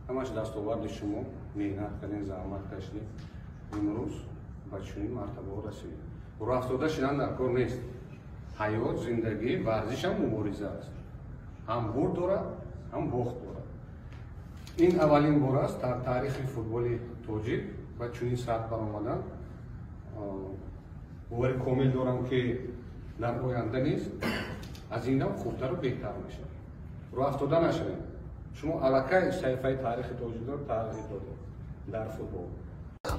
Ҳамаш дастоварди шумо, меҳнат кардем, заҳмат кашидем, имрӯз ба чунин мартабаҳо расидем. Рӯҳафтода шидан дар кор нест. Ҳаёт, зиндагӣ, варзишам мубориза аст, ҳам бурд дорад, ҳам бохт дорад. Ин аввалин бор аст дар таърихи футболи тоҷик ба чунин сатҳ баромадан. Бовари комил дорам, ки дар оянда низ аз инам хубтару беҳтар мешавад. Рӯҳафтода нашавем. Шумо аллакай саҳифаи таърихи тоҷикро тағйир додед дар футбол.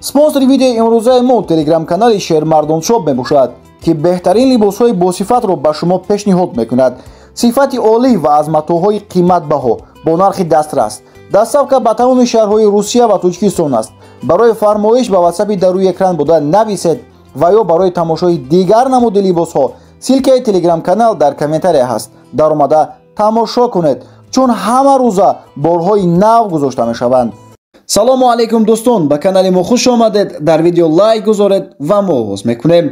Спонсори видеои имрӯзаи мо телеграм-канали Шермардоншоп мебошад, ки беҳтарин либосҳои босифатро ба шумо пешниҳод мекунад. Сифати олӣ ва аз матоъҳои қиматбаҳо бо нархи дастрас. Доставка ба тамоми шаҳрҳои Русия ва Тоҷикистон аст. Барои фармоиш ба ватсапи дар рӯи экран буда нависед ва ё барои тамошои дигар намуди либосҳо ссылка и телеграм-канал дар комментария ҳаст, даромада тамошо кунед, чун ҳама рӯза борҳои нав гузошта мешаванд. Салому алайкум, дӯстон, ба канали мо хуш омадед. Дар видео лайк гузоред ва мо оғоз мекунем.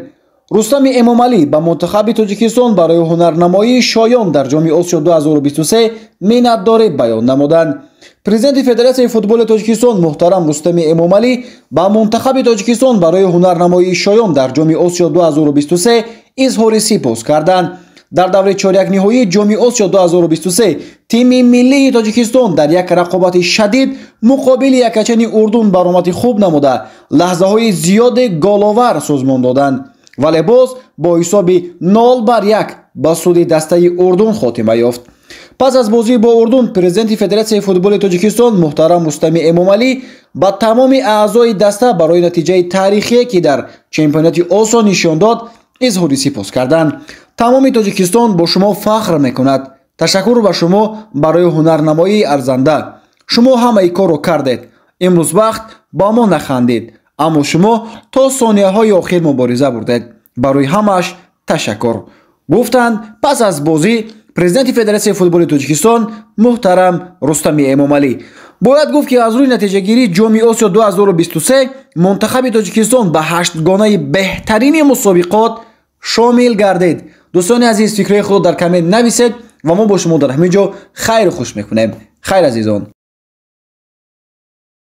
Рустами Эмомалӣ ба мунтахаби Тоҷикистон барои ҳунарнамоии шоён дар Ҷоми Осиё 2023 миннатдорӣ баён намуданд. Президенти Федератсияи футболи Тоҷикистон муҳтарам Рустами Эмомалӣ ба мунтахаби Тоҷикистон барои ҳунарнамоии шоён дар Ҷоми Осиё 2023 изҳори сипос карданд. Дар даври чорякниҳоии Ҷоми Осиё 2023 тими миллии Тоҷикистон дар як рақобати шадид муқобили якачани Урдун баромади хуб намуда, лаҳзаҳои зиёде головар созмон доданд, вале боз бо ҳисоби 0-1 ба суди дастаи Урдун хотима ёфт. Пас аз бозӣ бо Урдун президенти Федератсияи футболи Тоҷикистон муҳтарам Рустами Эмомалӣ ба тамоми аъзои даста барои натиҷаи таърихие, ки дар чемпионати Осиё нишон дод, изҳори сипос карданд. Тамоми Тоҷикистон бо шумо фахр мекунад. Ташаккур ба шумо барои ҳунарнамоии арзанда. Шумо ҳамаи корро кардед. Имрӯз вақт ба мо нахандид, аммо шумо то сонияҳои охир мубориза бурдед. Барои ҳамааш ташаккур, гуфтанд пас аз бозӣ президенти Федератсияи футболи Тоҷикистон муҳтарам Рустами Эмомалӣ. Бояд гуфт, ки аз рӯи натиҷагирии Ҷоми Осиё 2023 мунтахаби Тоҷикистон ба ҳаштгонаи беҳтарини мусобиқот шомил гардид. Дӯстони азиз, фикрҳои худро дар коммент нависед ва мо бо шумо дар ҳамин ҷо хайру хуш мекунем. Хайр, азизон.